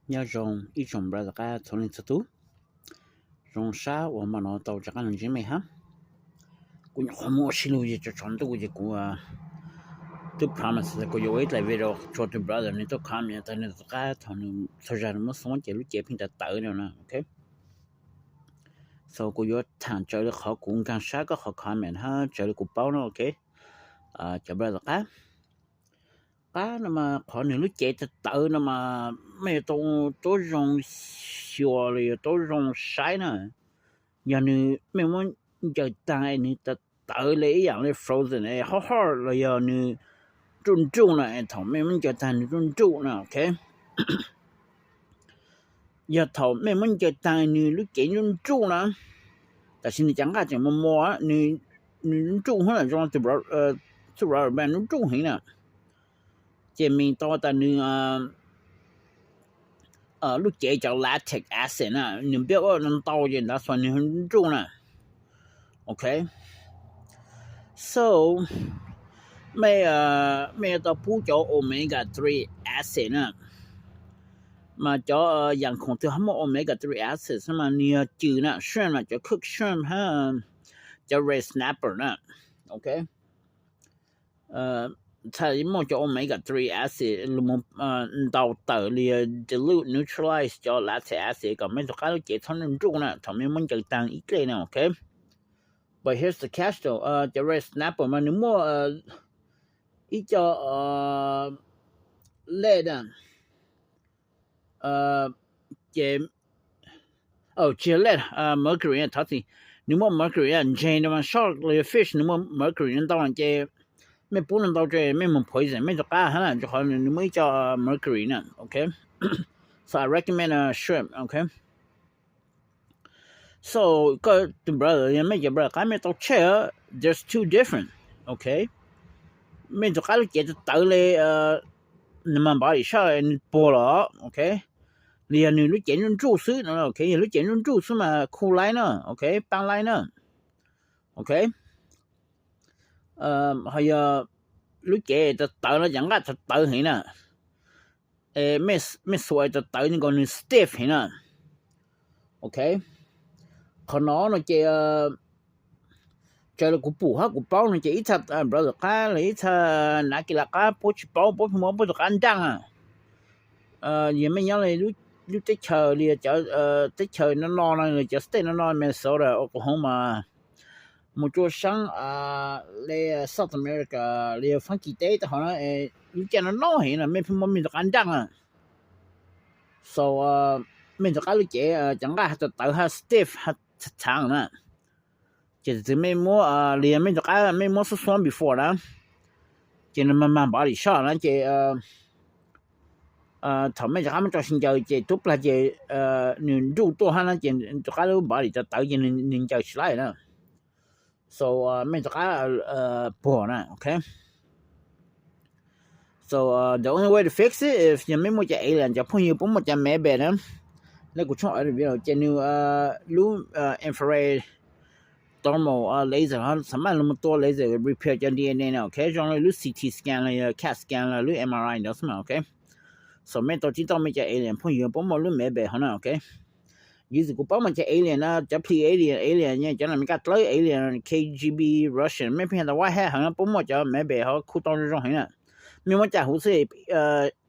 Nyob zoo ib tsoom brother qab txhua leej txhua tus. Zoo sab uas hmo no tau rov qab los ntsib mej hab. Kuv nyuam qhuav muaj ua si lug ces tsaus ntuj ces kuv twb promise kuv yuav ua ib dlaim video tso tus brother nws tuaj comment tas nws rov qab thaum nws txhua zag nws muab xoob ces lub cev pheej tawv tawv no na, ok. So kuv yuav tham raws li qhov kuv nkaag sab koj qhov comment hab raws li kuv paub no, ok. Cov brother qab, qab no mas qhov nws lub cev tawv tawv no mas mej yuav tau tuab zoo xyuas los yog tuab zoo saib na. Yog nws mej muab ncaws taag es nws tawv tawv li ib yaam li frozen es hot hot los yog nws nruj nruj na, thaum mej muab ncaws taag nws nruj nruj na, ok. Yog thaum mej muab ncaws taag nws lub cev nruj nruj na, tam sis nws cov nqaj tseem mos mos, nws nruj nruj hab na, zoo txuj rubber band nruj nruj heev na, ces mean tau tas nws lub cev cov lactic acid na nws build up ntau ces ntawd xwb nws nruj na, ok. So mej, mej yuav tau pub cov omega three acid na. Mas cov yaam khoom twg ho muaj omega three acid mas nws yog cws na, shrimp mas cov cooked shrimp hab cov red snapper na, ok. Txhaj muaj cov omega three acid lug moog ntau tawm li dilute, neutralize cov lactic acid kom mej rov qab lub cev txhob nruj nruj na thaum mej muab ncaws taag ib dlej na, ok. But here's the catch though, cov red snapper mas nws muaj ib co lead, ces tsis yog lead, mercury, thov txim, nws muaj mercury, ntseeg no mas shark los yog fish nws muaj mercury ntau ces mej pub ntau ces mej moog poison mej rov qab hab na, rua qhov nws muaj ib co mercury na, ok. So I recommend shrimp, ok. So koj tus brother yog mej cov brother qab mej tau check, there's two different, ok. Mej rov qab lub cev tawv tawv li, nws mas body shark nws puag los, ok, los yog nws lub cev nruj nruj xwb no, ok. Yog lub cev nruj nruj xwb mas cool laib na, ok, paab laib na, ok. Ho yog lub cev tawv tawv no cov nqaj tawv tawv heev na, mej xuas tawv tawv nkaus nws stiff heev na, ok. Qhov no no ces raws li kuv pum hab kuv paub no ces ib txha brother qab los ib txha nav kis las qab puab tsis paub, puab pheej muab puab rov qab nraaj na. Yog mej nyob li lub teb chaws li cov teb chaws no no, cov state no no, Minnesota, Oklahoma, mus rua saab li South America li Faab Kis teb tau hov na, lub caij no no heev na mej pheej muab mej rov qab nraaj na. So mej rov qab lub cev cov nqaj has tawv tawv hab stiff hab txhaav na. Ces thaum twg mej muab li mej rov qab mej muab xuab xuab before na, ces nws mag mag body shark na ces thaum mej rov qab muab tso sib ncaws ces tub plag ces nws nruj tuaj hab na ces rov qab lub body tawv tawv ces nws ncaws tsis laib na. So mej rov qab puag na, ok. So the only way to fix it, yog mej muaj cov alien, cov phooj ywg puab muaj cov med bed na, le kuv tshooj review ces nws lub infrared thermal laser xav maj lug mus tua laser repair cov D N A na, ok. Zoo li lub C T scan los yog cat scan los lub M R I ntawd xwb mas, ok. So mej tau tib tauj mej cov alien phooj ywg puab muaj lub med bed hov na, ok. Yog txwm kuv paub mas cov alien na, cov Pleiadian alien na, cov Amelikas dlawb alien, K G B, Russian, mej pheej tau white hat heev na, puab muaj cov med bed hov khu tau zoo zoo heev na. Mej muab caj huv xwb,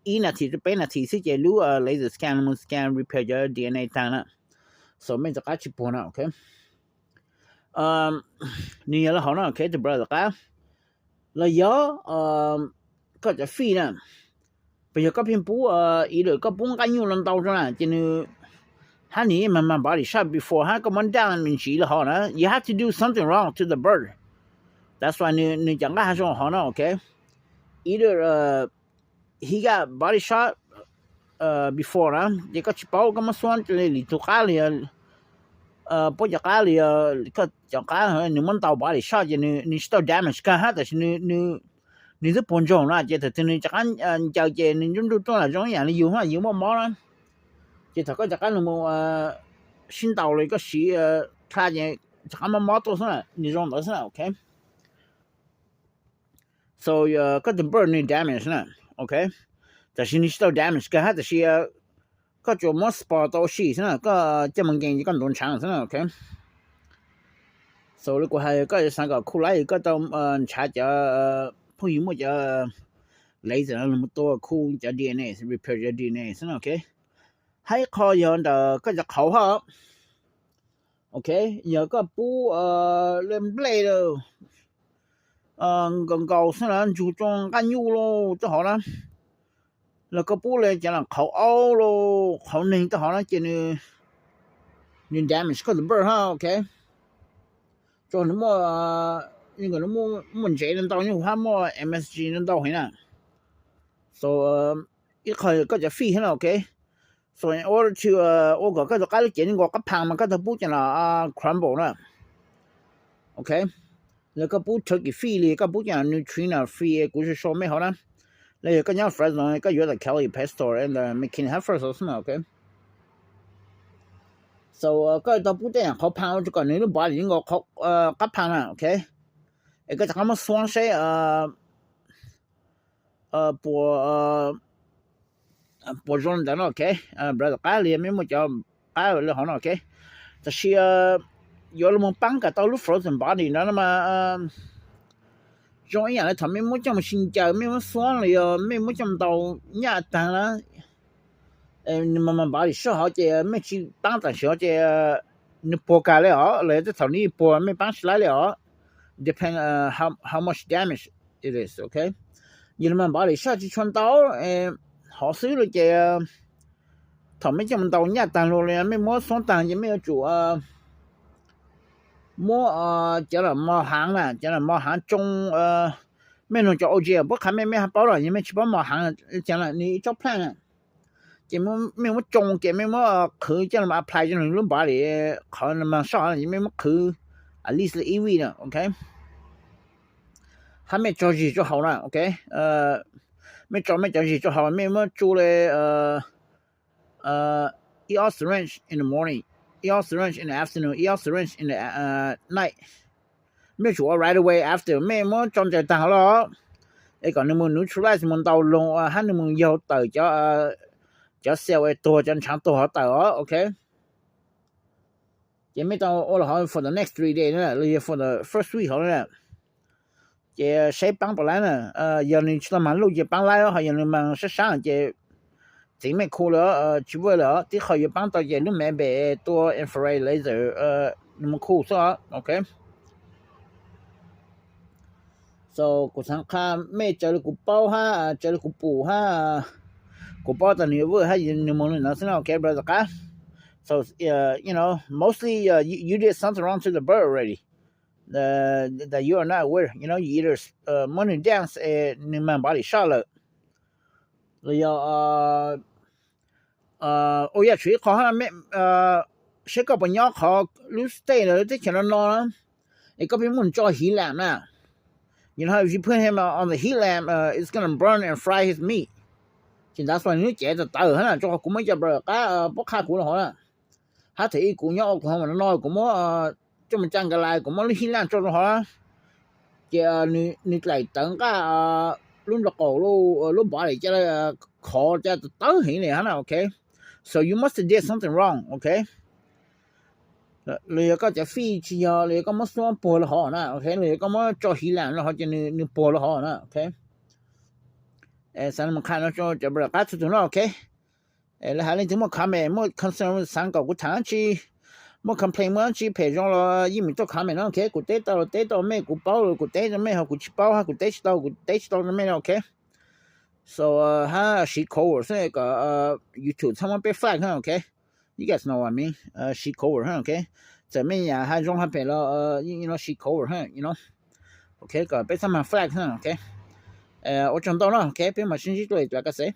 ib nas this rua peb nas this xwb ces lub laser scan mus scan repair cov D N A taag na. So mej rov qab tsis puag na, ok. Nws yog le hov na, ok, tus brother qab. Los yog koj cov feet na, puas yog koj pheej pub, ib lwm koj pub nqaj nyuj los ntau rua na ces nws hab nws yeej mag mag body shark before hab koj muab nraaj me ntsis le hov na, you have to do something wrong to the bird. That's why nws cov nqaj hab zoo hov na, ok. Either he got body shark before na, ces koj tsis paub koj muab xuab li lwm tug qab li, puab cov qab li, koj cov qab nws muab ntau body shark ces nws tsis tau damage kag hab, tab sis nws twb puag ntsoog na ces thaum twg nws rov qab ncaws ces nws nruj nruj tuaj los zoo ib yam li yug, yug muaj mob na. Ces thaum koj rov qab lug mus sib ntaus los koj siv dlha ces rov qab muaj mob tuaj xwb na, nws zoo ntawd xwb na, ok. So koj tus bird nws damage na, ok. Tab sis nws tsis tau damage kag hab, tab sis koj tsuas muab spot tau ua si xwb na, koj coj mus nkees ces koj ntuav ntshav xwb na, ok. So li kuv hais, koj xav kom cool life koj tau ntshav cov phooj ywg muaj cov laser no mus tua cool cov D N A, repair cov D N A xwb na, ok. Hab ib qho yog ntawm koj cov qhauv hab, ok, yog koj pub nplej nkaus nkaus xwb na, ntsug tsoo nqaj nyuj lauj tej hov na, los koj pub li cov qhauv aub lauj, qhauv neeg tej hov na ces nws damage koj tus bird hab, ok. Tso nws muaj, muaj ntsev ntau ntau nyuj hab muaj M S G ntau ntau heev na. So ib qho koj cov feed hab na, ok. So in order to ua kom koj tus qaib lub cev nkaus qab phaj mas koj tau pub cov no crumble na, ok. Los koj pub turkey feed li koj pub cov Nutrena feed kuv sau sau mej hov na. Los yog koj nyob Fresno koj yuav tau Kelly Pet Store and McKinney hab Fresno xwb na, ok. So koj tau pub tej yam qhauv phaj ua rua kom nws lub body nkaus qab phaj na, ok. Es koj rov qab muab xuab seb puas, puas zoo li ntawd no, ok. Brother qab li mej muaj cov qab li hov no, ok. Tab sis yuav los paab kom tau lub frozen body no mas zoo ib yam li thaum mej muab coj mus sib ncaws, mej muab xuab los yog mej muab coj mus ntaus nyaj taag na, nws mas mas body soj hov ces mej tsis paab tam sim hov ces nws puas kag li os, los yog tej thaum nws puas mej paab tsis laib li os. Depend how much damage it is, ok. Yog li mas body soj tsis tshua ntau hov xwb li ces thaum mej coj mus ntaus nyaj taag lug los mej muab xuab taag ces mej yuav tsum muab cov mos haav na, cov mos haav tsoo, mej nug cov O G puab qha mej, mej ho paub los yog mej tsis paub mos haav, cov nws ib tsob plant na, ces mej muab tsoo ces mej muab qhwv coj los apply rua nws lub body, qhov mas soj ces mej muab qhwv at least ib week na, ok. Hab mej tso zis rua hauv na, ok. Mej tso mej cov zis rua hauv, mej muab tsu le ib ob syringe in the morning, ib ob syringe in the afternoon, ib ob syringe in the night. Mej yuav tsum ua right away after mej muab tso ntsaws taag hov los, es kom nws mus neutralize mus ntaus loog hab nws mus yaug tawm cov cell es tuag, cov ntshaav tuag hov tawm os, ok. Ces mej tau ua los hov for the next three days na, los yog for the first week hov na. Ces saib paab puas laib na, yog nws tsis tau maag luj ces paab laib, ho yog nws maag sab sab ces txiv mej khu lawm, tsis vwj lawm os. Tib qho yuav paab tau ces lub me npe tua infrared laser, nws mus khu xwb os, ok. So kuv xaav qha mej raws li kuv paub hab raws li kuv pum hab, kuv paub tas nws yuav vwj hab nws moog li ntawd xwb na, ok brother qab. So you know, mostly you did something wrong to the bird already that you are not aware, you know, you either muab nws dance es nws maag body soj lawm, los yog ua yam tshuav ib qho hab, saib koj puas nyob qhov lub state los lub teb chaws no no na, es koj pheej muab nws tso heat lamp na, you know, if you put him on the heat lamp, it's gonna burn and fry his meat. Ces ntawd xwb nws lub cev tawv tawv hab na, rua qhov kuv muab cov brother qab puab qha kuv los hov na. Hab thaum ub kuv nyob Oklahoma no no kuv muab coj mus tsa nkas lais, kuv muab lub heat lamp tso rau hov na, ces nws dlaim tawv nqaj, lub nraub qaum, lub body ca khov ca tawv heev li hab na, ok. So you must have did something wrong, ok. Los yog koj cov feed tsis yog, los yog koj muab xuab puag los hov na, ok, los yog koj muab tso heat lamp los hov ces nws puag los hov na, ok. Xaav mus qha no rua cov brother qab txhua tug no, ok. Lawv has leej twg muaj comment, muaj concern xaav kom kuv thaam dlaab tsi, muaj complain muaj dlaab tsi phem zoo los yeej meem tuaj comment no, ok. Kuv teb tau los teb tau mej, kuv paub los kuv teb rau mej, ho kuv tsis paub hab kuv teb tsis tau, kuv teb tsis tau rau mej no, ok. So hab siv code word xwb kom YouTube txhob muab peb flag na, ok. You guys know what I mean, siv code word hab, ok. Txawm mej nyam has zoo has phem los yeej siv code word hab, you know, ok, kom peb txhob maag flag na, ok. Ua tsaug ntau no, ok, peb maam sib ntsib dlua i txuas kaj xev.